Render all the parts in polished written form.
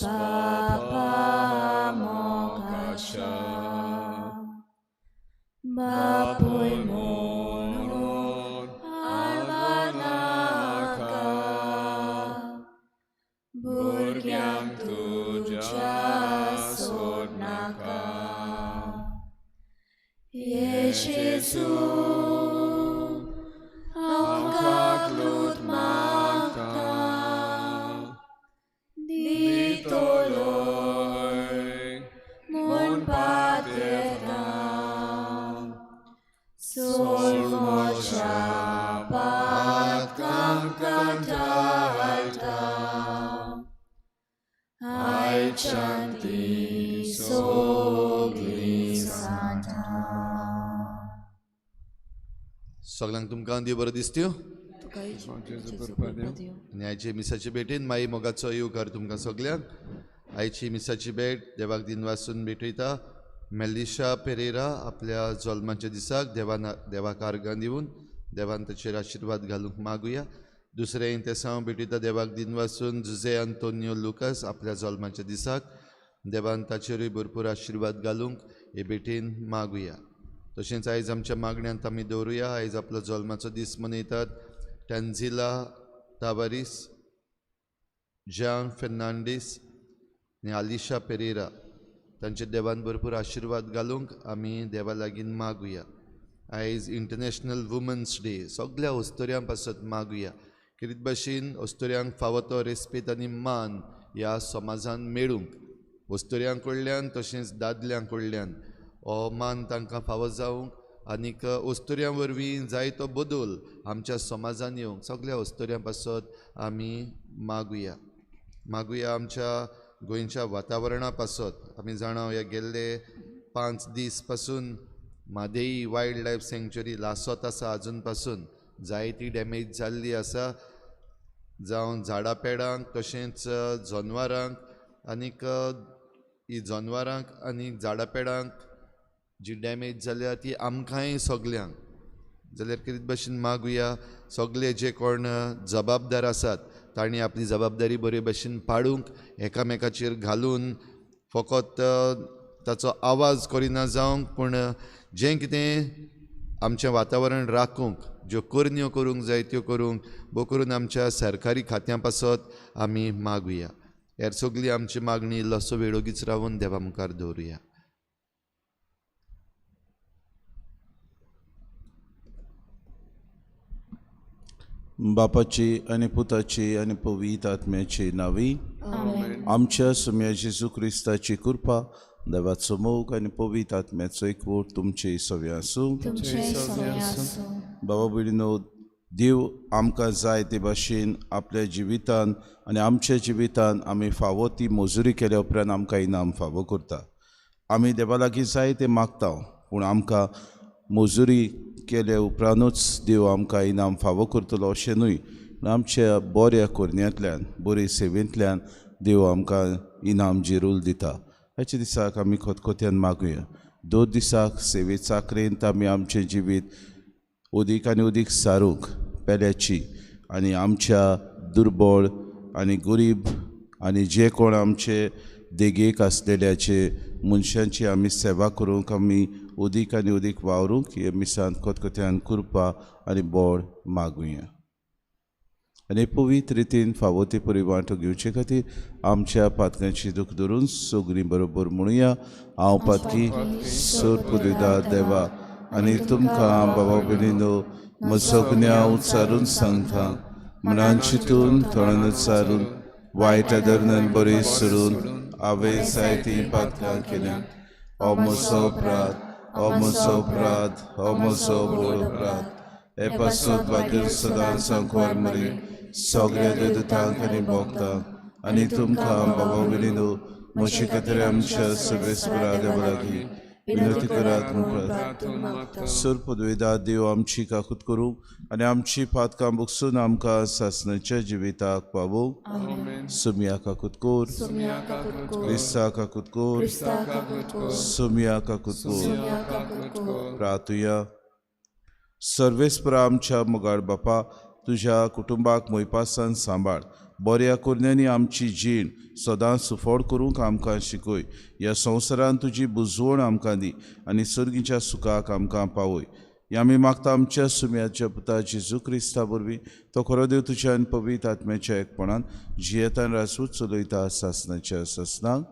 बापा मोगाच्या बापूय म्हणून आडवार नाका भुरग्यांक तुज्या सोडनाका ये जेजू हांव काकलूत मागता दितलोय म्हूण पातयेता सोड म्हज्या पातकांक कंटाळटा आयच्यान ती सगळीं सांता. सगळ्यांक तुमकां देव बरो दिसत्यो. तुकाय जेजू कृपा दिवं. आनी आयचे मिसाचे भेटेन माई मोगाचो येवकार तुमकां सगल्यांक. आयची मिसाची भेट देवाक दिन वासून भेटयता मेलिशा पेरेरा आपल्या जल्माच्या दिसाक देवान देवाक आर्गां दिवन देवान ताचेर आशिर्वाद घालूंक मागुया. दुसरें इंतेसांव भेटयता देवाक दिन वासून जुजे आंतोनियो लुकास आपल्या जल्माच्या दिसाक देवान ताचेरूय भरपूर आशिर्वाद घालूंक हे भेटेन मागुया. तशेंच आयज आमच्या मागण्यांत आमी दवरुया. आयज आपलो जल्माचो दीस मनयतात टॅन्झिला तावारीस, जान फेर्नांडीस आनी आलिशा पेरेरा. तांचे देवान भरपूर आशिर्वाद घालूंक आमी देवा लागीं मागुया. आयज इंटरनॅशनल वुमन्स डे, सगल्या अस्तुऱ्यां पासत मागुया. कितें भाशेन अस्तुऱ्यांक फावो तो रेस्पेद आनी मान ह्या समाजान मेळूंक, अस्तुऱ्यां कडल्यान तशेंच दादल्यां कडल्यान हो मान तांकां फावो जावंक आनीक अस्तुऱ्यां वरवीं जायतो बदल आमच्या समाजान येवंक सगल्या अस्तुऱ्यां पासत आमी मागुया. मागुया आमच्या गोंयच्या वातावरणा पासत. आमी जाणा ह्या गेल्ले 5 दीस पासून म्हादेई वायल्ड लायफ सँक्च्युरी लासत आसा, आजून पासून जायती डॅमेज जाल्ली आसा, जावं झाडां पेडांक तशेंच जनवरांक आनीक ही जनवरांक आनी झाडां पेडांक जी डॅमेज जाल्या ती आमकांय सगल्यांक. जाल्यार कितें भाशेन मागुया सगले जे कोण जबाबदार आसात तांणी आपली जबाबदारी बरे भाशेन पाडूंक, एकामेकाचेर घालून फकत ताचो आवाज करिना जावंक, पूण जें कितें आमचें वातावरण राखूंक ज्यो करण्यो करूंक जाय त्यो करूंक, भोव करून आमच्या सरकारी खात्यां पासत आमी मागुया. हेर सगली आमची मागणी इल्लोसो वेळ ओगीच रावून देवा मुखार दवरुया. बापाची आनी पुताची आनी पवित्र आत्म्याची नावी. आमच्या सुम्या जेजू क्रिस्ताची कृपा, देवाचो मोग आनी पवित्र आत्म्याचो एकवट तुमचे सव्या आसूं. बाबा भयणीनो, देव आमकां जाय ते भाशेन आपल्या जिवितान आनी आमच्या जिवितान आमी फावो ती मजुरी केल्या उपरांत आमकां इनाम फावो करता. आमी देवा लागीं जाय तें मागता, पूण आमकां मजुरी केल्या उपरांतूच देव आमकां इनाम फावो करतलो अशें न्हय, पूण आमच्या बऱ्या करण्यांतल्यान, बरे सेवेंतल्यान देव आमकां इनाम जिरूल दिता. हाच्या दिसाक आमी खतखत्यान मागुया. 2 दिसाक सेवे चाकरेंत आमी आमचें जिवीत उदीक आनी उदीक सारूंक पेल्याची आनी आमच्या दुर्बळ आनी गरीब आनी जे कोण आमचे देगेक आसलेल्याचे मनशांची आमी सेवा करूंक आमी उदीक आनी उदीक वावरूंक हे मिसान खतखत्यान कृपा आनी बळ मागुया. आनी पवित्र रितीन फावो ती परी वांटो घेवचे खातीर आमच्या पातकांची दूख धरून सगळीं बरोबर म्हणुया. हांव पातकी सोर पुदुदा देवा आनी तुमकां बाबा भयणीनो म्हजो उच्चारून सांगता, मनान चिंतून तोंडान उच्चारून वायट आदरणान बरी सोडून हांवें जायतीं पातकां केल्यात. हो म्हजो अपराध, हो म्हजो अपराध, हो म्हजो व्हड अपराध. हे पासत भाग्य सदां संकवार मरी सगळ्या देवतांक आनी भोगतांक आनी तुमकां बाबा भयणीनो म्हजे खातीर आमच्या सर्वेस्परा देवा लागीं विनंती करात म्हूण. सोर पदवेदा देव आमची काकूत करूंक आनी आमची पातकां बुकसून आमकां सासणाच्या जिविताक पावोवंक. सुमिया काकूत कोर, क्रिस्ता काकूत कोर, सुमिया काकूत कोर. प्रातुया. सर्वेस्परा आमच्या मोगाळ बापा, तुज्या कुटुंबाक मोयपासान सांबाळ. बऱ्या करण्यांनी आमची जीण सदां सुफळ करूंक आमकां शिकय. ह्या संवसारान तुजी बुजवण आमकां दी आनी सर्गीच्या सुखाक आमकां पावय. ह्या आमी मागता आमच्या सुम्याच्या पुता जेजू क्रिस्ता वरवीं, तो खरो देव तुज्या आनी पवित्र आत्म्याच्या एकपणान जियेतान राजूच चलयता सासनाच्या सासनाक.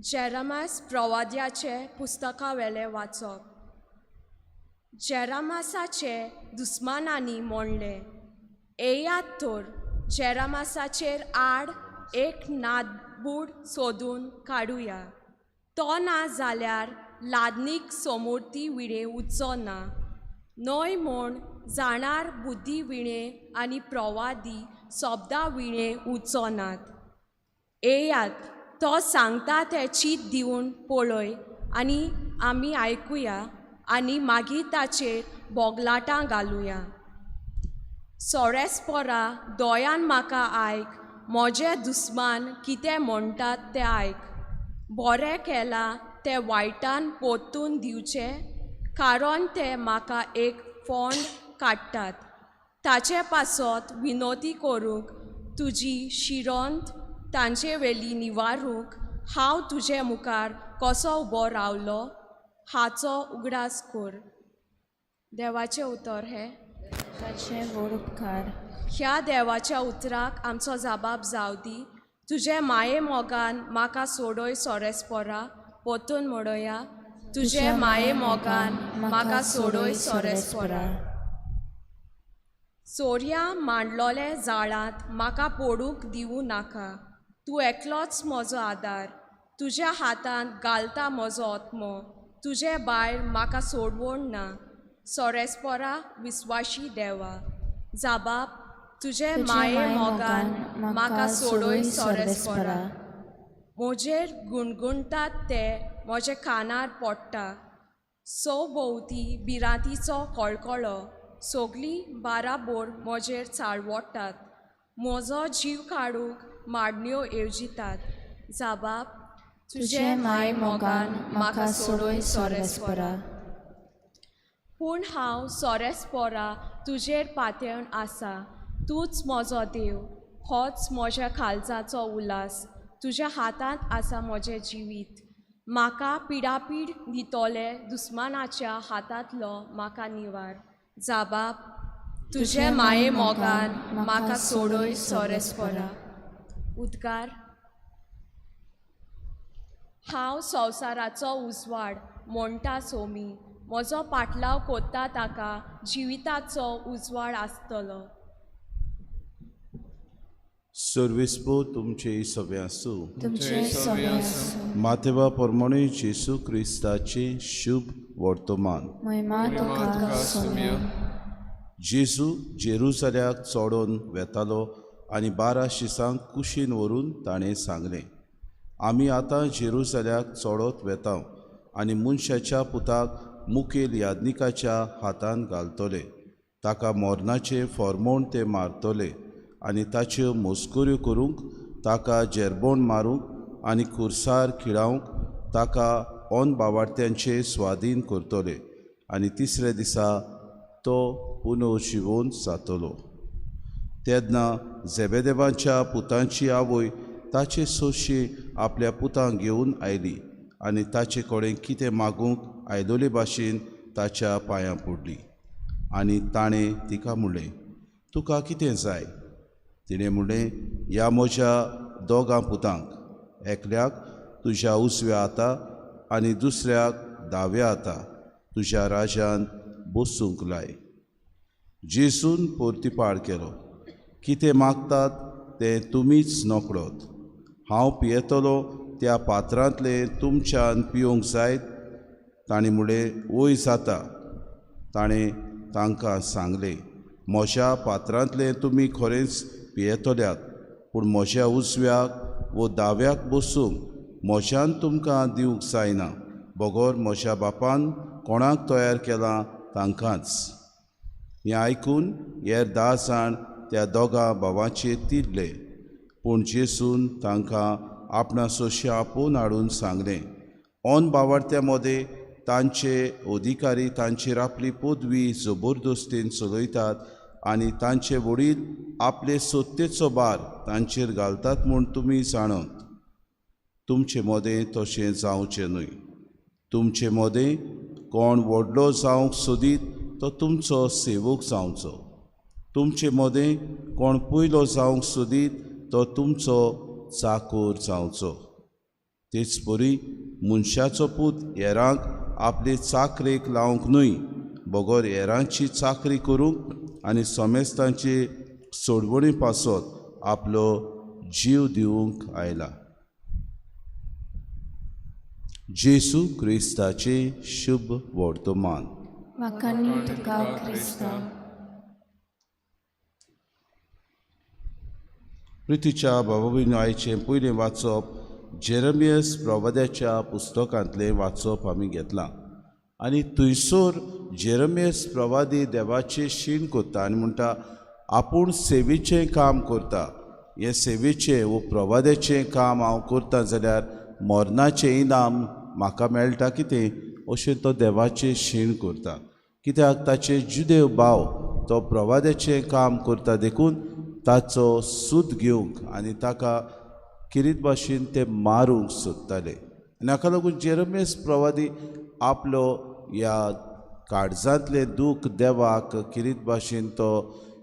जेरामास प्रवाद्याचे पुस्तकावेलें वाचप. जेरामासाचे दुस्मानांनी म्हणलें, येयात तर जेरामासाचेर आड एक नादबूड सोदून काडुया, तो ना जाल्यार लादनीक सोमूर्ती विणें उरचो ना, न्हय म्हूण जाणार बुद्दी विणें आनी प्रवादी शब्दां विणें उरचो नात. येयात तो सांगता तें चीत दिवन पळय आनी आमी आयकुया आनी मागीर ताचेर बोगलाटां घालुया. सोरेसपोरा दोयान म्हाका आयक, म्हजे दुस्मान कितें म्हणटात तें आयक. बरें केलां तें वायटान परतून दिवचें, कारण ते म्हाका एक फोंड काडटात. ताचे पासत विनोती करूंक तुजी शिरोंत तांचे वेली निवारूंक हांव तुजे मुखार कसो उबो रावलो हाचो उगडास कर. देवाचें उतर हें. ताचे व्हड उपकार. ह्या देवाच्या उतराक आमचो जाबाब जावं दी. तुजे माये मोगान म्हाका सोडय सोरेसपोरा, परतून म्हणोया, तुजे माये मोगान म्हाका सोडय सोरेसपोरा. चोरया मांडलोले जाळांत म्हाका पडूंक दिवं नाका, तूं एकलोच म्हजो आदार. तुज्या हातांत घालता म्हजो आत्मो, तुजे भायर म्हाका सोडवण ना. सोरेसपोरा विस्वाशी देवा, जाबाब तुजे माये मोगान म्हाका सोडय सोरेसपोरा. म्हजेर गुणगुणटात ते म्हजे कानार पडटा, सवभोंवती भिरांतीचो कळकळो, सगळीं बाराबोर म्हजेर चाळवटात, म्हजो जीव काडूंक माडण्यो येवजितात. जाबाब तुजे माये मोगान म्हाका सोडय सोरेसपोरा. पूण हांव सोरेसपोरा तुजेर पातयेवन आसा, तूंच म्हजो देव, होच म्हज्या काळजाचो उल्हास, तुज्या हातांत आसा म्हजें जिवीत. म्हाका पिडापीड दितले दुस्मानाच्या हातांतलो म्हाका निवार. जाबाब तुजे माये मोगान म्हाका सोडय सोरेसपोरा. उद्गार. हांव संवसाराचो उजवाड म्हणटा सोमी, म्हजो पाटलाव कोत्ता ताका जिविताचो उजवाड आसतलो. सर्वेस्पो तुमचे सगळे आसूं. तुमचे सगळे आसूं. मातेवा परमणे जेसू क्रिस्ताचे शुभ वर्तमान. महिमा तुका सोम्या. जेजू जेरुजाल्याक चडोन वेतालो आनी 12 शिसांक कुशीन व्हरून ताणें सांगलें, आमी आतां जेरुजाल्याक चडत वेता आनी मनशाच्या पुताक मुखेल यादनिकाच्या हातान घालतले, ताका मरणाचें फॉर्मोण ते मारतले आनी ताच्यो मस्कऱ्यो करूंक, ताका जेरबोण मारूंक आनी खुर्सार खिळावंक ताका ऑन बावाडत्यांचे स्वाधीन करतले आनी तिसऱ्या दिसा तो पुनर्जिवोन जातलो. तेन्ना झेबेदेवाच्या पुतांची आवय ताचे सोशी आपल्या पुतांक घेवन आयली आनी ताचे कडेन कितें मागूंक आयलोले भाशेन ताच्या पांयां पडली आनी ताणें तिका म्हणलें, तुका कितें जाय? तिणें म्हणलें, ह्या म्हज्या दोगां पुतांक, एकल्याक तुज्या उजव्या हाता आनी दुसऱ्याक दाव्या हाता तुज्या राजान बसूंक लाय. जेजून परतिपाळ केलो, कितें मागतात तें तुमीच नकळत. हांव पियेतलो त्या पात्रांतलें तुमच्यान पिवंक जायत? ताणें म्हणलें, वय जाता. ताणें तांकां सांगलें, म्हज्या पात्रांतलें तुमी खरेंच पियेतल्यात, पूण म्हज्या उजव्याक वो दाव्याक बसूंक म्हज्यान तुमकां दिवंक जायना, बगर म्हज्या बापान कोणाक तयार केलां तांकांच. हें आयकून हेर 10 जाण त्या दोगां भावांचेर तिडले. पूण जेसून तांकां आपणा सोशे आपोवन हाडून सांगलें, ऑन बावार्थ्या मदें तांचे अधिकारी तांचेर आपली पदवी जबरदस्तीन चलयतात आनी तांचे वडील आपले सत्तेचो भार तांचेर घालतात म्हूण तुमी जाणत. तुमचे मदें तशें जावचें न्हय. तुमचे मदें कोण व्हडलो जावंक सोदीत तो तुमचो सेवक जावचो. तुमचे मदें कोण पयलो जावंक सोदीत तो तुमचो चाकोर जावचो. तेच परी मनशाचो पूत हेरांक आपले चाकरेक लावंक न्हय, बगर हेरांची चाकरी करूंक आनी समेस्तांचे सोडवणी पासत आपलो जीव दिवंक आयला. जेसू क्रिस्ताचे शुभ वर्तमान. वाखाणनी तुका क्रिस्ता. प्रितीच्या बाबा आयचें पयलें वाचप जेरमियस प्रवाद्याच्या पुस्तकांतलें वाचप आमी घेतलां आनी थंयसर जेरमियस प्रवादी देवाचें शीण करता आनी म्हणटा आपूण सेवेचें काम करता. हें सेवेचें वो प्रवाद्याचें काम हांव करता जाल्यार मरणाचें इनाम म्हाका मेळटा कितें अशें तो देवाचें शीण करता. कित्याक ताचे जुदेव भाव तो प्रवाद्याचें काम करता देखून ताचो सूद घेवंक आनी ताका किरीत भाशेन ते मारूंक सोदताले. आनी हाका लागून जेरमियस प्रवादी आपलो ह्या काळजांतलें दूख देवाक किरीत भाशेन तो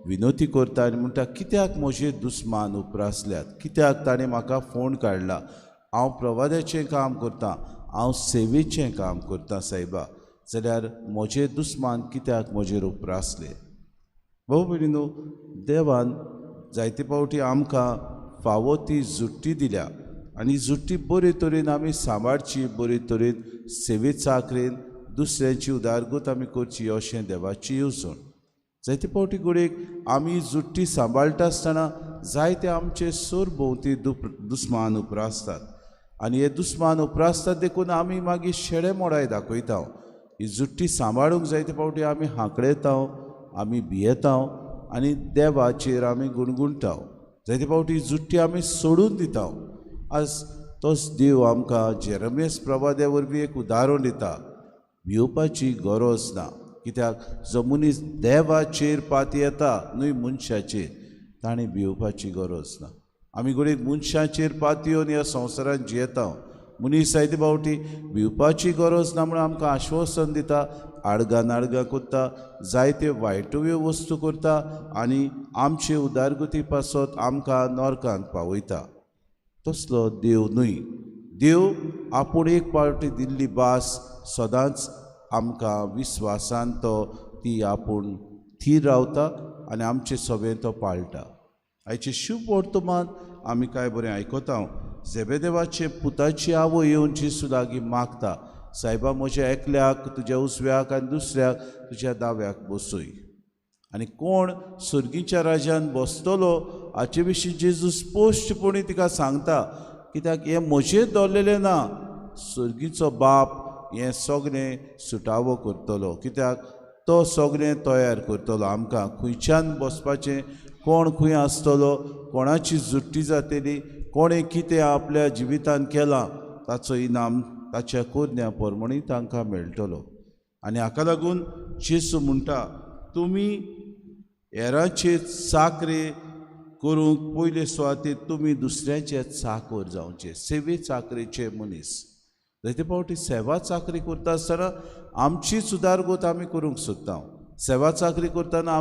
विनोती करता आनी म्हणटा कित्याक म्हजे दुस्मान उप्रासल्यात, कित्याक ताणें म्हाका फोण काडला, हांव प्रवाद्याचें काम करतां, हांव सेवेचें काम करतां सायबा, जाल्यार म्हजे दुस्मान कित्याक म्हजेर उप्रासले. भाव भयणीनो, देवान जायते फावटी आमकां फावो ती जुट्टी दिल्या आनी जुट्टी बरे तरेन आमी सांबाळची, बरे तरेन सेवे चाकरेन दुसऱ्यांची उदारगत आमी करची अशें देवाची येवजण. जायते फावटी घडयेक आमी जुट्टी सांबाळटा आसतना जायते आमचे सरभोंवती दुस्मान उप्रासतात आनी हे दुस्मान उप्रासतात देखून आमी मागीर शेळे मोडाय दाखयता. ही जुट्टी सांबाळूंक जायते फावटी आमी हांकडेता, आमी भियेता आनी देवाचेर आमी गुणगुणटा. जायते फावटी जुट्टी आमी सोडून दिता. आज तोच देव आमकां जेरमियस प्रवाद्या वरवीं एक उदाहरण दिता, भिवपाची गरज ना. कित्याक जो मनीस देवाचेर पातयेता न्हय मनशाचेर, ताणें भिवपाची गरज ना. आमी घडयेक मनशाचेर पातयेवन ह्या संवसारांत जियेता. मनीस जायते फावटी भिवपाची गरज ना म्हणून आमकां आश्वासन दिता, आडगां नाडगां करता, जायत्यो वायटव्यो वस्तू करता आनी आमचे उदारगती पासत आमकां नरकांत पावयता. तसलो देव न्हय. देव आपूण एक पावटी दिल्ली भास सदांच आमकां विस्वासान तो ती आपूण थीर रावता आनी आमचे सगळें तो पाळटा. आयचें शुभ वर्तमान आमी कांय बरें आयकता. जेबेदेवाचे पुताची आवय येवन जेसू लागीं मागता, सायबा म्हज्या एकल्याक तुज्या उजव्याक आनी दुसऱ्याक तुज्या दाव्याक बसय. आनी कोण सर्गीच्या राज्यान बसतलो हाचे विशीं जेजू स्पश्टपणी तिका सांगता, कित्याक हें म्हजेर दवरलेलें ना, सर्गीचो बाप हें सगळें सुटावो करतलो. कित्याक तो सगळें तयार करतलो आमकां खंयच्यान बसपाचें, कोण खंय आसतलो, कोणाची जुट्टी जातली, कोणें कितें आपल्या जिवितान केलां ताचो इनाम ताच्या कोरण्या प्रमाणे तांकां मेळटलो. आनी हाका लागून जेसू म्हणटा तुमी हेरांचे चाकरे करूंक पयले सुवातेर तुमी दुसऱ्यांचे चाकोर जावचे, सेवे चाकरेचे मनीस. जायते फावटी सेवा चाकरी करता आसतना आमचीच उदारगत आमी करूंक सोदता. सेवा चाकरी करतना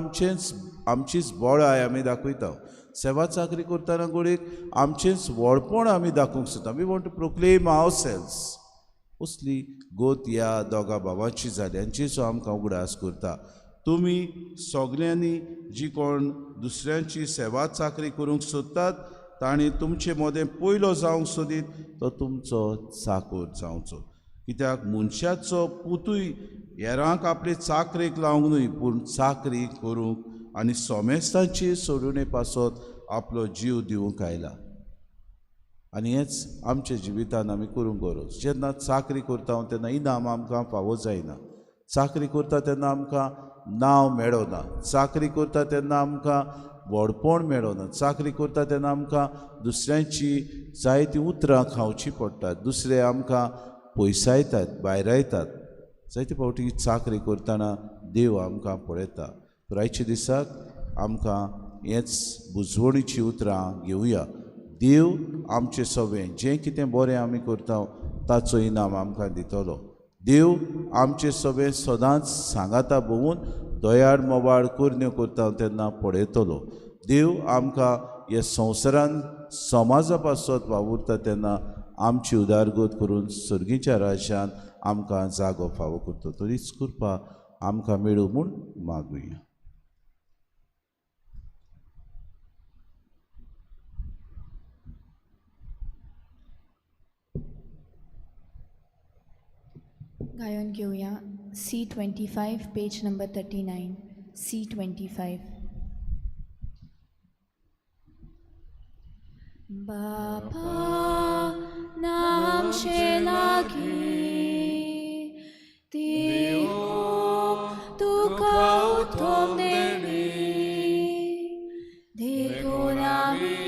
आमचीच बळाय आमी दाखयता. सेवा चाकरी करतना घडयेक आमचेंच व्हडपण आमी दाखोवंक सोदता. We want to proclaim ourselves. असली गोत ह्या दोगां भावांची जाली आनी जेजू आमकां उगडास करता, तुमी सगल्यांनी जी कोण दुसऱ्यांची सेवा चाकरी करूंक सोदतात तांणी तुमचे मदें पयलो जावंक सोदीत तो तुमचो चाकोर जावचो. कित्याक मनशाचो पुतूय हेरांक आपले चाकरेक लावंक न्हय, पूण चाकरी करूंक आनी सोमेस्तांची सोडवणे पासत आपलो जीव दिवंक आयला. आनी हेंच आमच्या जिवितान आमी करूंक गरज. जेन्ना चाकरी करता तेन्ना इनाम आमकां फावो जायना, चाकरी करता तेन्ना आमकां नांव मेळना, चाकरी करता तेन्ना आमकां व्हडपण मेळना. चाकरी करता तेन्ना आमकां दुसऱ्यांची जायतीं उतरां खावचीं पडटात, दुसरे आमकां पयसायतात, भायरायतात. जायते फावटी चाकरी करतना देव आमकां पळयता. तर आयच्या दिसाक आमकां हेच बुजवणीचीं उतरां घेवया. देव आमचें सगळें जें कितें बरें आमी करता ताचो इनाम आमकां दितलो. देव आमचें सगळें सदांच सांगाता भोंवून दयाळ मोवाळ करण्यो करता तेन्ना पळयतलो. देव आमकां ह्या संवसारान समाजा पासत वावुरता तेन्ना आमची उदारगत करून सर्गीच्या राज्यान आमकां जागो फावो करता. तरीच कृपा आमकां मेळूं म्हूण मागुया. गायन घेवया C25 page number 39 C25. बापा नामशे लागी देव तुका उत्तम देणी देखून आमी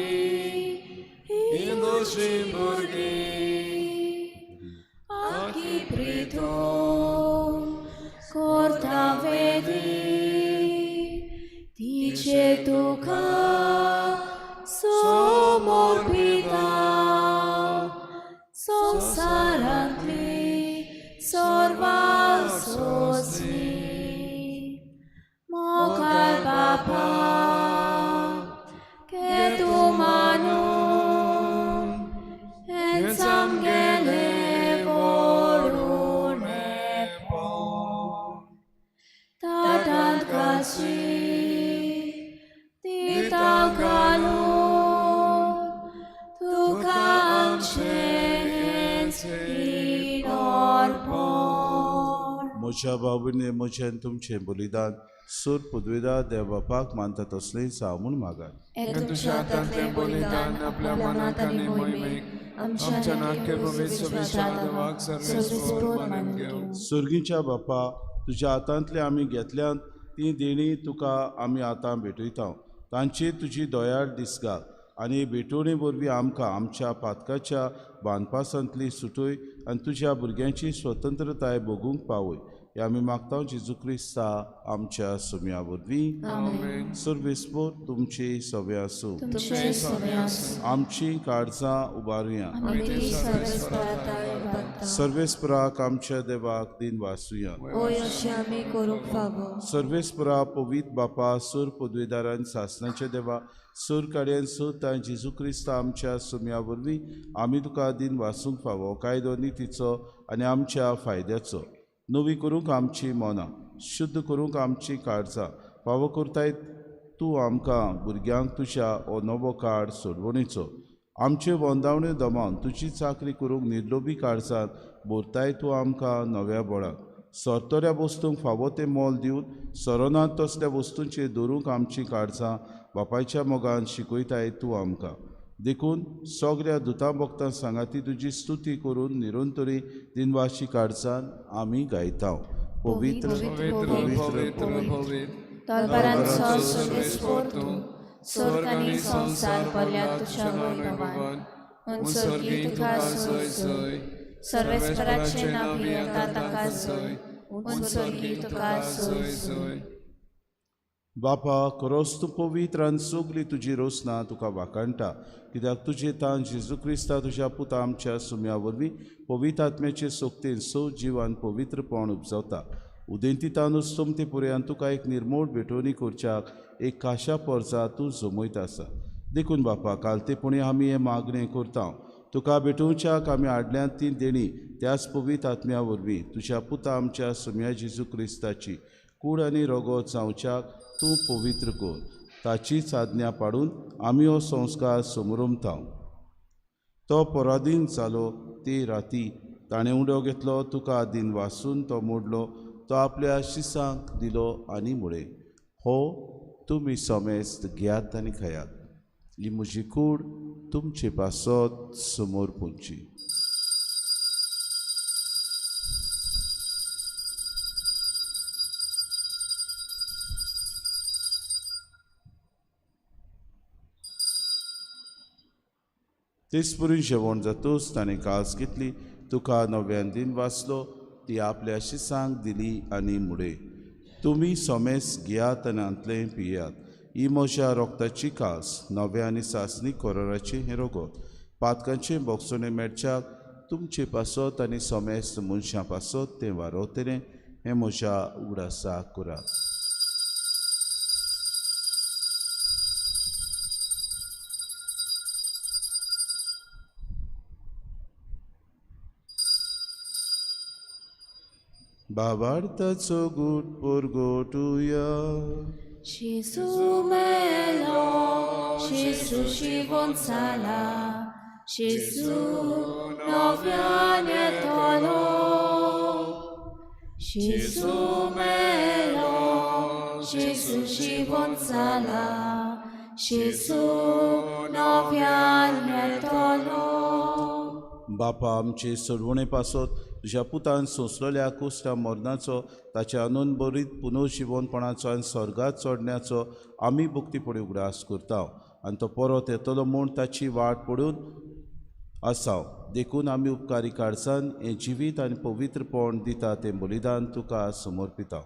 इंदोशी भुरगीं आकी प्रीतो करता वेदी तिचे तुका समर्पिता संवसारांतली सर्वां सोंसली मोगाळ बापा के तूं मानून हेंच आमगेलें व्हडुणेपण ताटांत घालशी दिता घालून तुका आमचें अर्पण. म्हज्या बाबूने म्हजें आनी तुमचें बलिदान सूर पदवेदार देव बापाक मानता तसलेंच जावं म्हूण मागात. हें तुज्या हातांतलें बलिदान आपल्या मनाक आनी मोहिमेक आमच्या नाक्य भविष्य देवाक सर्वेस्पोर मानून घेवं. सर्गीच्या बापा, तुज्या हातांतलें आमी घेतल्यात ती देणी तुका आमी आतां भेटयता. तांची तुजी दयाळ दिसगा आनी भेटवणी वरवीं आमकां आमच्या पातकाच्या बांदपासांतली सुटय आनी तुज्या भुरग्यांची स्वतंत्रताय भोगूंक पावय. हे आमी मागता जेजू क्रिस्ता आमच्या सुम्या वरवीं. आमेन. सर्वेस्पोर तुमची सवे आसूं. तुमचें सवें आसूं. आमची काळजां उबारुया. आमी ती सर्वेस्पराक उबारता. सर्वेस्पराक आमच्या देवाक दिन वासुया. होय अशें आमी करूंक फावो. सर्वेस्परा पवित्र बापा, सूर पदवेदारान सासणाच्या देवा, सूर काडयन सूत आनी जेजू क्रिस्ता आमच्या सुम्या वरवीं आमी तुका दिन वासूंक फावो. कायदो नितीचो आनी आमच्या फायद्याचो नवी करूंक आमची मनां, शुद्ध करूंक आमची काळजां फावो करताय तूं आमकां भुरग्यांक तुज्या हो नवो काळ सोडवणीचो. आमच्यो वंदावण्यो दमावन तुजी चाकरी करूंक निर्लोभी काळजांत भरताय तूं आमकां नव्या बळाक. सरतोऱ्या वस्तूंक फावो तें मोल दिवन सरनात तसल्या वस्तूंचेर दवरूंक आमची काळजां बापायच्या मोगान शिकयताय तूं आमकां. देखून सगळ्या दुतां भक्तां सांगाती तुजी स्तुती करून निरंतरी दिनवाशी काळजान आमी गायता. पवित्र पवित्र पवित्र पवित्र तलवारांचो सर्वेस्पोर तूं स्वर्ग आनी संवसार भरल्या तुज्या वैभवान. उंचर्गी तुका सोय सोय सर्वेस्पराचें नांव येता ताका सोय उंचर्गी तुका सोय सोय. बापा, खरोच तूं पवित्र आनी सगली तुजी रोसना तुका वाखाणटा, कित्याक तुजे तान जेजू क्रिस्ता तुज्या पुता आमच्या सुम्या वरवीं पवित्र आत्म्याचे सोक्तेन सो जिवान पवित्रपण उपजवता. उदेंती तानूच तुमते पुरयान तुका एक निर्मोळ भेटवणी करच्याक एक खाशा पोरसा तूं जमयत आसा. देखून बापा, कालतेपणी आमी हें मागणें करता. तुका भेटोवच्याक आमी हाडल्यांत ती देणी त्याच पवित्र आत्म्या वरवीं तुज्या पुता आमच्या सुम्या जेजू क्रिस्ताची कूड आनी रगत जावच्याक तूं पवित्र कर. ताचीच आज्ञा पाडून आमी हो संस्कार समरमता. तो पराधीन जालो ते राती ताणें उडो घेतलो, तुका दिन वासून तो मोडलो, तो आपल्या शिसांक दिलो आनी म्हळें, हो तुमी समेस्त घेयात आनी खायात, ही म्हजी कूड तुमचे पासत समोर पुंची. तेच परी जेवण जातूच ताणें कास घेतली, तुका नव्यान दिन वाचलो, ती आपल्या शिसांक दिली आनी मुडे, तुमी सोमेस घेयात आनी हांतलें पियात. ही म्हज्या रोगताची कास, नव्या आनी सासणी कोराराचें हें रोगत, पातकांचें बोगसणें मेळच्याक तुमचे पासत आनी सोमेस्त मनशां पासत तें वारवतलें. हें म्हज्या उगडासाक करात. बाबार्थाचो गूट परगटुया. Gesù melo, Gesù शिवोन साला, Gesù नव्याने तलो. Gesù melo, Gesù शिवोन साला, Gesù नव्याने तलो. बापा आमचे सोडवणे पासत तुज्या पुतान सोंसलेल्या कुश्टा मरणाचो, ताच्या अनंत पुनर्जिवनपणाचो आनी स्वर्गात चडण्याचो आमी भक्तीपणी उगडास करता आनी तो परत येतलो म्हूण ताची वाट पडून आसा. देखून आमी उपकारी काळसान हें जिवीत आनी पवित्रपण दिता तें बलिदान तुका समर्पिता.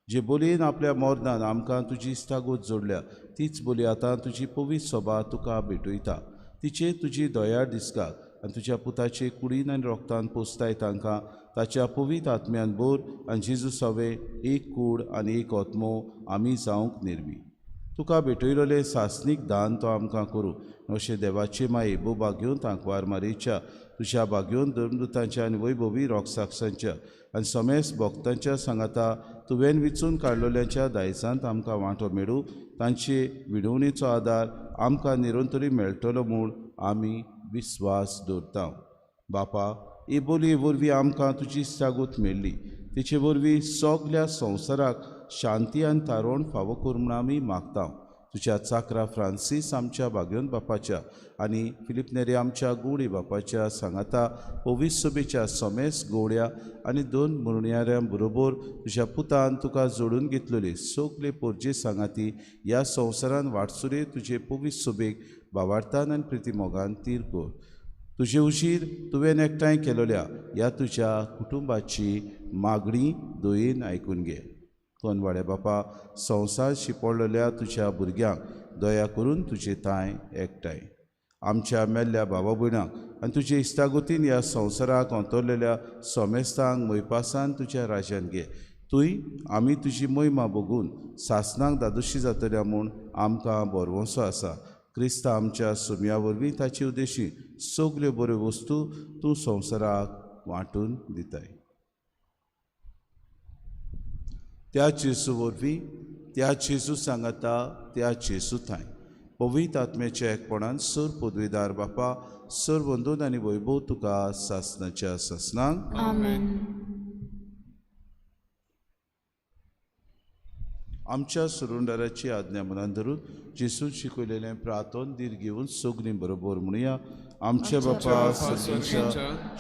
जे बोलयेन आपल्या मरणान आमकां तुजी इश्टागत जोडल्या तीच बोली आतां तुजी पवित्र सभा तुका भेटयता. तिचेर तुजी दया दिसकात आनी तुज्या पुताचे कुडीन आनी रोगतान पोसताय तांकां ताच्या पवित्र आत्म्यान बोर आनी जेजू सवे एक कूड आनी एक आत्मो आमी जावंक निर्मी. तुका भेटयलेलें सासणीक दान तो आमकां करूं. अशें देवाचे माये बोबा घेवन तांकवार मारेच्या तुज्या बागेवन धर्मदूतांच्या आनी वैभवी रोगसाक्षांच्या आनी समेस्त भक्तांच्या सांगाता तुवें विचून काडलेल्यांच्या दायजांत आमकां वांटो मेळूं. तांचे विडवणेचो आदार आमकां निरंतरी मेळटलो म्हूण आमी विस्वास दवरता. बापा, ही बोलये वरवीं आमकां तुजी सागूत मेळ्ळी, तिचे वरवीं सगल्या संवसाराक शांती आनी तारोण फावो कर म्हूण आमी मागता. तुज्या चाकरा फ्रांसीस आमच्या बागेवन बापाच्या आनी फिलीप नेरी आमच्या गोवडी बापाच्या सांगाता पवित्र सभेच्या समेस गोवड्या आनी दोन मुरणयाऱ्यां बरोबर तुज्या पुतान तुका जोडून घेतलेली सगले पोरजे सांगाती ह्या संवसारान वाटसुरे तुजे पवित्र सभेक बावार्थान आनी प्रितीमोगान तीर कर. तुजे उशीर तुवें एकठांय केलोल्या ह्या तुज्या कुटुंबाची मागणी दयेन आयकून घे. कोनवाडे बापा, संवसार शिपडलेल्या तुज्या भुरग्यांक दया करून तुजे तांय एकठांय आमच्या मेल्ल्या बाबा भयणांक आनी तुजे इश्टागतीन ह्या संवसाराक अंतरलेल्या सोमेस्तांक मोयपासान तुज्या राज्यान घे. तूंय आमी तुजी मोहिमा बघून सासणाक दादोशी जातल्या म्हूण आमकां भरवंसो आसा. क्रिस्ता आमच्या सुम्या वरवीं ताचे उद्देशी सगल्यो बऱ्यो वस्तू तूं संवसाराक वांटून दिताय. त्या जेजू वरवीं, त्या जेजू सांगाता, त्या जेजू थांय पवित्र आत्म्याच्या एकपणान सर पदवीदार बापा, सर वंदून आनी वैभव तुका सासणाच्या सासणाक. आमेन. आमच्या सुरुंडाराची आज्ञा मनान धरून जेजून शिकयलेलें प्रार्थन धीर घेवन सगळीं बरोबर म्हणुया. आमच्या बापा सर्गेच्या,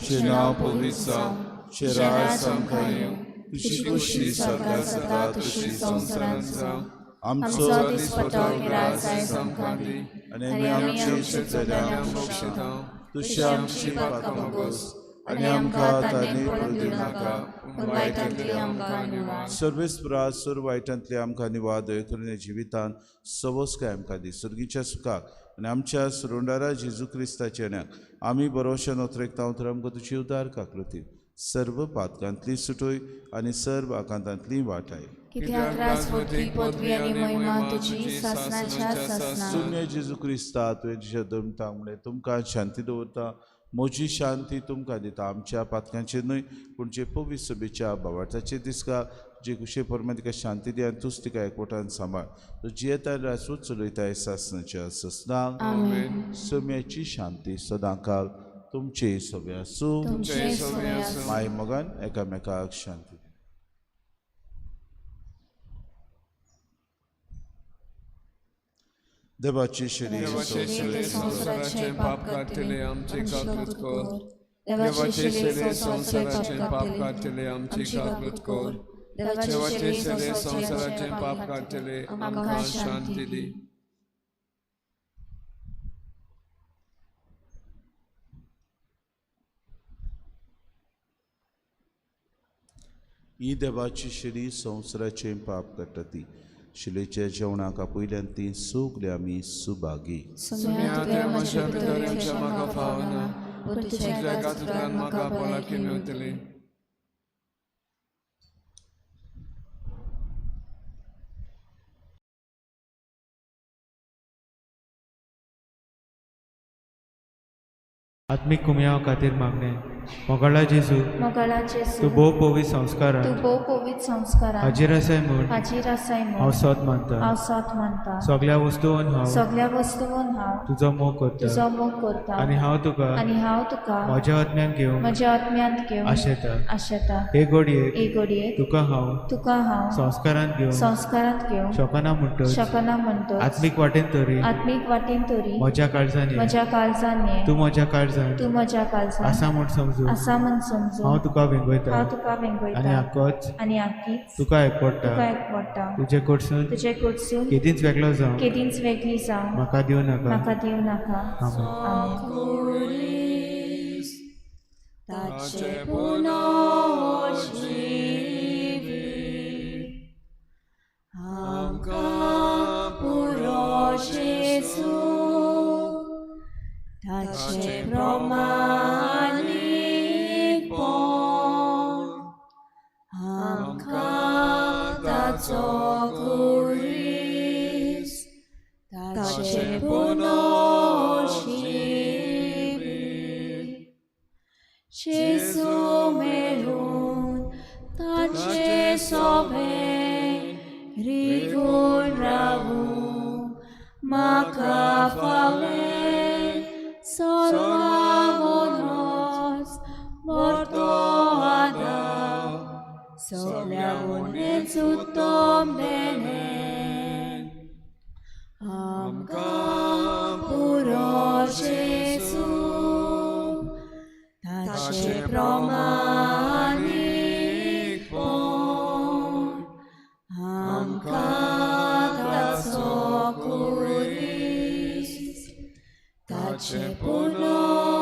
तुजें नांव पवित्र जावं, तुजें राज आमकां येवं, तुजी खुशी स्वर्गांत जाता तशी संवसारांत जावं. आमचो दिसपट्टो ग्रास आयज आमकां दी आनी आमी आमच्या चुकतल्यांक बक्षिता, तुशी आमची पापां भोगोस आनी आमकां तांणी पडूं दिवं नाका, पूण वायटांतली आमकां निवार. सर्वेस्परा सर्व वायटांतले आमकां निवार, दया करून जिवितान सवस्काय आमकां दी. सर्गीच्या सुखाक आनी आमच्या सुरुंडारा जेजू क्रिस्ताच्या येण्याक आमी बरोवशा नोत्रेकता तर आमकां तुजी उदार काकृती सर्व पातकांतली सुटोय आनी सर्व आकांतांतली वाटाय. कित्याक राजवटी पदवी आनी महिमा तुजी सासणाच्या सासणाक. सुन्य जेजू क्रिस्ता, तुवें तुज्या दमतांक म्हणलें, तुमकां शांती दवरता, म्हजी शांती तुमकां दिता. आमच्या पातकांचेर न्हय पूण जे पवित्र सभेच्या भावार्थाचेर दिसका, जे कुशे परमा तिका शांती दी आनी तूच तिका एकवटान सांबाळ. तूं जियेता राजवट चलयताय सासणाच्या सासणाक. आमेन. सम्याची शांती सदांकाल तुमचे सगळे आसूं. तुमचे सगळे आसूं. माय मोगान एकामेकाक शांती. देवाचे शरीर देवाचे संवसाराचें पाप काडटले आमचे काकृत कर. देवाचे शरीर संवसाराचें पाप काडटले आमची काकृत कर. देवाचे शरीर संवसाराचें पाप काडटले आमकां शांती दी. ही देवाची शिरी संवसाराचें पाप काडटा ती शिलेच्या जेवणाक आपयल्यान ती सगळीं आमी सुभागी. सुम्या तुवें म्हज्या भितर येवचें म्हाका फावना, पूण तुज्या एका उतरान म्हाका भलायकी मेवतली. आत्मीक कुमयाव खातीर मागणें. मोगाळा जेजू, मोगाळा जेजू, तूं भोव पवित्र संस्कारान तूं भोव पवित्र संस्कारान हाजीर आसाय म्हूण हाजीर आसाय हांव म्हूण सोद मानता. हांव सोद मानता. सगळ्या वस्तून हांव सगळ्या वस्तून हांव तुजो मोग करता तुजो मोग करता आनी हांव तुका आनी हांव तुका म्हज्या आत्म्यान घेवंक म्हज्या आत्म्यांत घेवन आशेता. आशेता. हे घडयेक हे घडयेक तुका हांव तुका हांव संस्कारांत घेवंक संस्कारांत घेवंक शकना म्हणटच शकना म्हणटच आत्मीक वाटेन तरी आत्मीक वाटेन तरी म्हज्या काळजान ये. म्हज्या काळजान ये. तूं म्हज्या काळजान तूं म्हज्या काळजान आसा म्हूण समजून आसा म्हूण समजून हांव तुका वेंगयता हांव तुका आनी वेंगयता आकोच आनी आकीच तुका एकवडटा. तुका एकवडटा. तुजे कडसून तुजे कडसून केदींच वेगळो जावं केदींच वेगळी जावं म्हाका दिवं नाका. म्हाका दिवं नाका. आमेन. आमेन. ताचे पुनर्जीवित आमकां पुरो जेजू, ताचे प्रमाणीकपण आमकां ताचो खुरीस, ताचे पुनर्जीवित जेजू मेळून ताचे सोबे रिगून रावूं म्हाका फावलें सर्वावनोस मोर्तो आदार सगळ्या उत्तम देणें आमकां पुरो जेजू, ताचे प्रमाणीकपण आमकां ताचो खुरीस, ताचे पुनर्जीवित.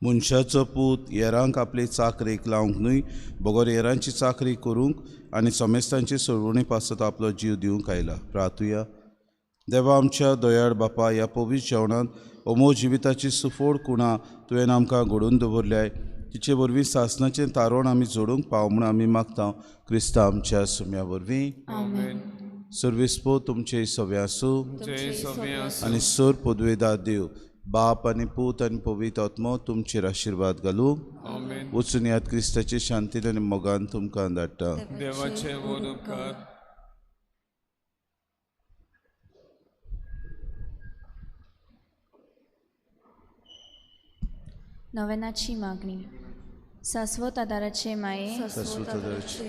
मनशाचो पूत येरांक आपले चाकरेक लावंक न्हय, बगर येरांची चाकरी करूंक आनी समेस्तांची सोडवणी पासत आपलो जीव दिवंक आयला. प्रार्थुया. देवा आमच्या दयाळ बापा, ह्या पवित्र जेवणांत अमोल जिविताची सुफोड कुणां तुवें आमकां घडोवन दवरल्याय, तिचे वरवीं सासणाचें तारण आमी जोडूंक पाव म्हूण आमी मागता क्रिस्ता आमच्या सुम्या वरवीं. आमेन. सर्वेस्पो तुमचे सवे आसूं तुमचे सवे आसूं. आनी सर पदवेदार देव बाप आनी पूत आनी पवित्र आत्मो तुमचेर आशिर्वाद घालूं. आमेन. वचून याद क्रिस्ताचे शांतीन आनी मोगान तुमकां धाडटा. देवाचे व्हड उपकार. नवेनाची मागणी. सास्वत आदाराचे माये, सास्वत आदाराचे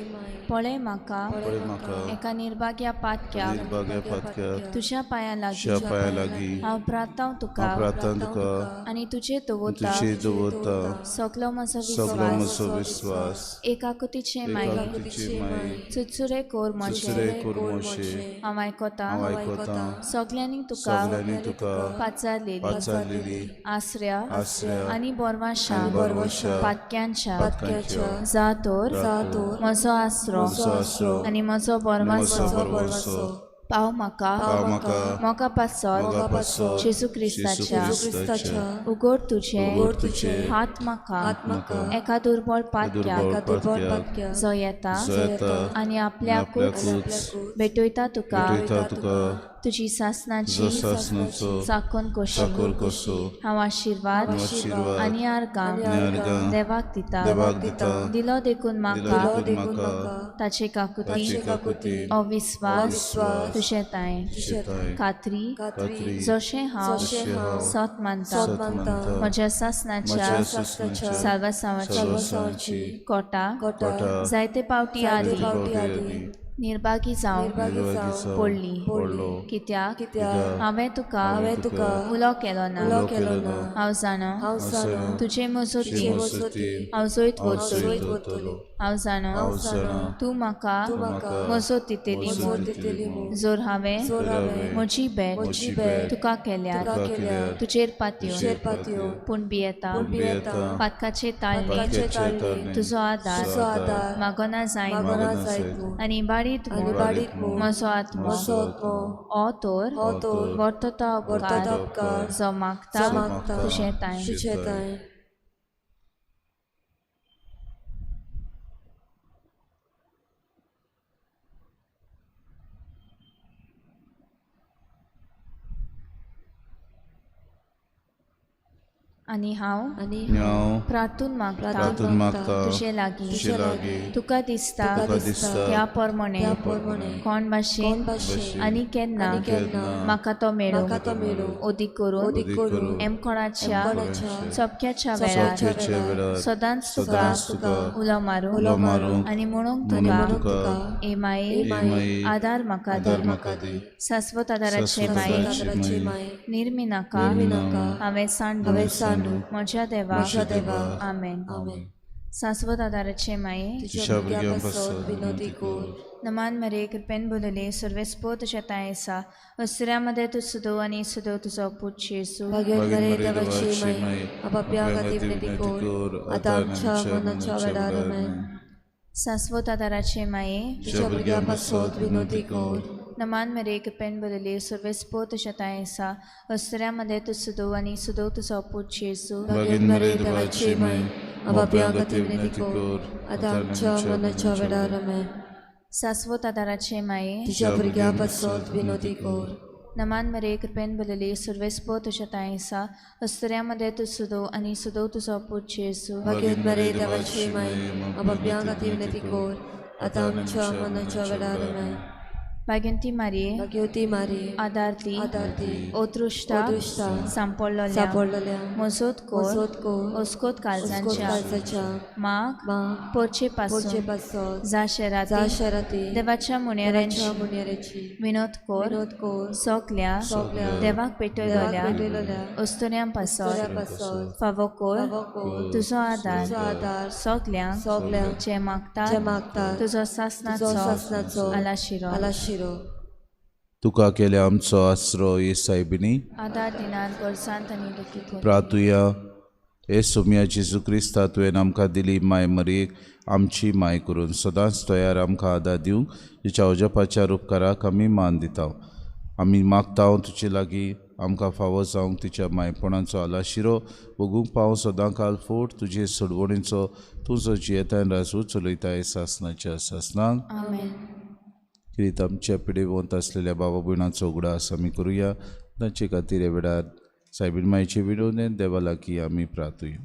पळय म्हाका पळय म्हाका एका निर्भाग्या पातक्याक निर्भाग्या पातक्याक तुज्या पांयां लागीं तुज्या पांयां लागीं हांव प्रार्थांव तुका हांव प्रार्थना तुका आनी तुजे दवरता तुजे दवरता सगलो म्हजो सगलो विस्वास म्हजो विस्वास एकाकुतीचे माये एकाकुतीचे माये चुचुरे कोर म्हजे चुचुरे कोर म्हजे हांव आयकता हांव आयकता सगल्यांनी तुका सगल्यांनी तुका पाचारलेली पाचारलेली आसऱ्या आसऱ्या आनी बोरवाशा आनी बोरवाशा पातक्यांच्या पातक्यांच्या जा तर म्हजो आसरो म्हजो आसरो आनी म्हजो म्हजो बोरवासो बरवासो पाव म्हाका पाव म्हाका मोगा पासत मोगा पासत जेजू क्रिस्ताच्या जेजू क्रिस्ताच्या उगड तुजे उगड तुजे हात म्हाका म्हाका एका दुर्बळ पातक्याक दुर्बळ पातक्याक जो येता जो येता आनी आपल्याकूच आपल्याकूच भेटयता तुका भेटयता तुका तुजी सासनाची तुजो सासणाचो चाकोन चाकोर कोशी कसो हांव आशिर्वाद हांव आशिर्वाद आनी आर्गां आनी आर्गां देवाक दिता देवाक दिता दिलो देखून दिलो म्हाका देखून म्हाका ताचे ताची काकुती काकुती अविस्वास तुजे तांय तुजे तांय खात्री खात्री जशें हांव जशें हांव सत मानता सत मानता म्हज्या सासनाच्या म्हज्या सासणाच्या साल्वासांवाची साल्वासांवाची कोटा कोटा जायते पावटी आदी पावटी आदी निर्भागी जावन निर्भागी जावन पडली पडलो कित्याक कित्याक हांवें तुका हांवें तुका उलो केलो ना उलो केलो ना हांव जाणो हांव जाणा तुजे तुजे मजती मजतीन हांव जैत हांव व्हरतलो जैत व्हरतलो हांव जाणो हांव जाणा तूं म्हाका तूं म्हाका मजत दितली मजत म्हूण दितली म्हूण जर हांवें जर हांवें म्हजी भेट म्हजी भेट तुका केल्यार तुका केल्यार तुजेर पातयो तुजेर पातयो पूण भियेता भियेता पातकाचे ताळणे पातकाचे ताळणे तुजो आदार तुजो आदार मागना जायना मागना जायत म्हूण आनी बारीत म्हूण बारीक म्हूण म्हजो आत्मो म्हजो आत्मो हो तर हो तर वर्तता वर्तता उपकार उपकार जो मागता जो मागता तुजें तांय तुजें तांय आनी हांव आनी हांव प्रार्थून मागता प्रार्थून मागता तुजे लागीं तुजे लागीं तुका दिसता तुका दिसता त्या प्रमाणे त्या प्रमाणे कोण भाशेन भाशेन आनी केन्ना आनी केन्ना म्हाका तो मेळूं म्हाका तो मेळूं ओदीक करून ओदीक करून एमकोणाच्या कोणाच्या चपक्याच्या वेळार चवथेच्या वेळार सदांच तुका सदांच तुका उलो मारूंक उलो मारूंक आनी म्हणूंक म्हणूंक तुका तुका ए माये ए माये आदार म्हाका आदार दी म्हाका दी शाश्वत आदाराचे शाश्वत माये आदाराचे माये निर्मिनाका निर्मिनाका हांवें सांडू हांवें सांडू म्हज्या देवा म्हज्या देवा आमेन आमेन शाश्वत आदाराचे माये तुज्या भुरग्यां पासत विनोदी कर नमान मरे कृपेन बोलले सर्वेस्पो तुज्या तांय आसा असुऱ्यामध्ये तूं सुदो आनी सुदो तुजो पूत जेजू भाग्यवान भाग्यवान मरे मरे देवाची देवाची माय माय आपापल्या खातीर विनंती कर आतां आमच्या मनाच्या वेळार आमेन शाश्वत आदाराचे माये तुज्या भुरग्यां पासत विनोदी कर नमान मरे कृपेन बोलले सर्वेस्पो तुज्या तांय आसा असुऱ्यामध्ये तूं सुदो आनी सुदो तुजो पूत जेजू भाग्यवान मरे देवाची माय आपापल्या खातीर विनंती कर आतां आमच्या मनाच्या वेळार आमेन शाश्वत आदाराचे माये तुज्या भुरग्यां पासत विनोदी कर नमान मरे कृपेन बोलले सर्वेस्पो तुज्या तांय आसा असुऱ्यामध्ये तूं सुदो आनी सुदो तुजो पूत जेजू भाग्यवान मरे देवाची माय आपापल्या खातीर विनंती कर आतां आमच्या मनाच्या वेळार आमेन भाग्यंती मारये भाग्यवती मारी आदार दी आदार दी अदृश्टा अदृश्टा सांपडलोल्या सापडलेल्या मजत कर मजत कर अस्कोत अस्कोत काळजांच्या काळजाच्या माग माग पोरचे पोरचे पासून पासत जा जा शराती शराती देवाच्या मुन्यारांची देवाच्या मुन्याराची विनोद कर विनोद कर सगल्या सगल्या देवाक पेटयलोल्या देवाक पेटयलोल्या अस्तुऱ्यां पासत पासत फावो कर फावो कर तुजो आदार तुजो आदार सगल्यांक सगल्यांक जे मागतात जे मागतात तुजो तुजो सासनाचो सासनाचो आलाशिरो आलाशिरो तुका केले आमचो आसरो हे सायबिणी आदार दिनात गरजांत आनी दुखी प्रातुया हे सोम्या जेजू क्रिस्ता तुवें आमकां दिली माय मरयेक आमची माय करून सदांच तयार आमकां आदार दिवंक तिच्या अजपाच्या उपकाराक आमी मान दिता आमी मागता तुजे लागीं आमकां फावो जावंक तिच्या मायपणाचो आलाशिरो भोगूंक पावो सदां काल फोट तुजे सोडवणीचो तूं जो जियेतान राजू चलयता सासनाच्या सासनाक आमेन किरीत आमच्या पिडेवंत आसलेल्या बाबा भयणाचो उगडास आमी करुया तांचे खातीर ह्या वेळार सायबीण मायचे विनवणेन देवा लागीं आमी प्रार्थुया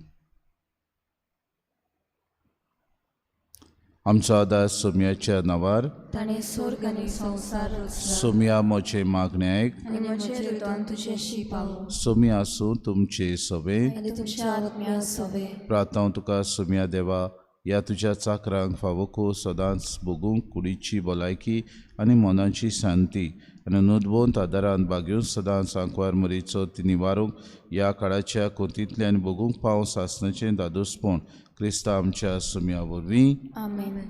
आमचो आदार सोम्याच्या नांवार ताणें स्वर्ग आनी संवसार रचला सोम्या म्हजें मागणें आयक आनी म्हजें हृदय तुजेशी पावो सोम्या आसूं तुमचे सवे आनी तुमच्या आत्म्या सवे प्रार्थना तुका सोम्या देवा ह्या तुज्या चाकरांक फावो को सदांच भोगूंक कुडीची भलायकी आनी मनाची शांती आनी नोंदवंत आदारान बागेवन सदांच आंकवार मरीचो ती निवारूंक ह्या काळाच्या कोतींतल्यान भोगूंक पावो सासनाचें दादोसपण क्रिस्ता आमच्या सोम्या वरवीं आमेन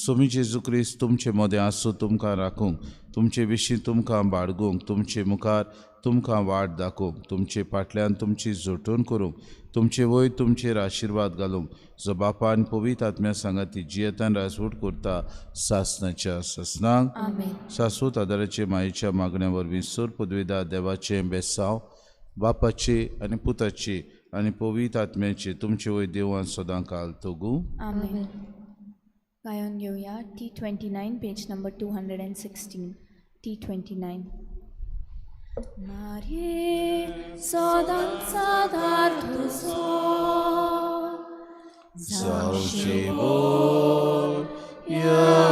सोमी जेजू क्रिस्त तुमचे मदें आसूं तुमकां राखूंक तुमचे विशीं तुमकां बाळगूंक तुमचे मुखार तुमकां वाट दाखोवंक तुमचे फाटल्यान तुमची जोटून करूंक तुमचे वयर तुमचेर आशिर्वाद घालूंक जो बापान पवित्र आत्म्या सांगाती जियेतान राजवट करता सासनाच्या सासनाक आमेन शाश्वत आदाराचे मायेच्या मागण्या वरवीं सोर पदवीदार देवाचें बेसांव बापाचे आनी पुताचे आनी पवित्र आत्म्याचे तुमचे वयर देवान सदां काल तोगूं आमेन गायन घेवया T 29 page number 216 T 29. मारये सदांच आदार तुजो जावचे बोल या.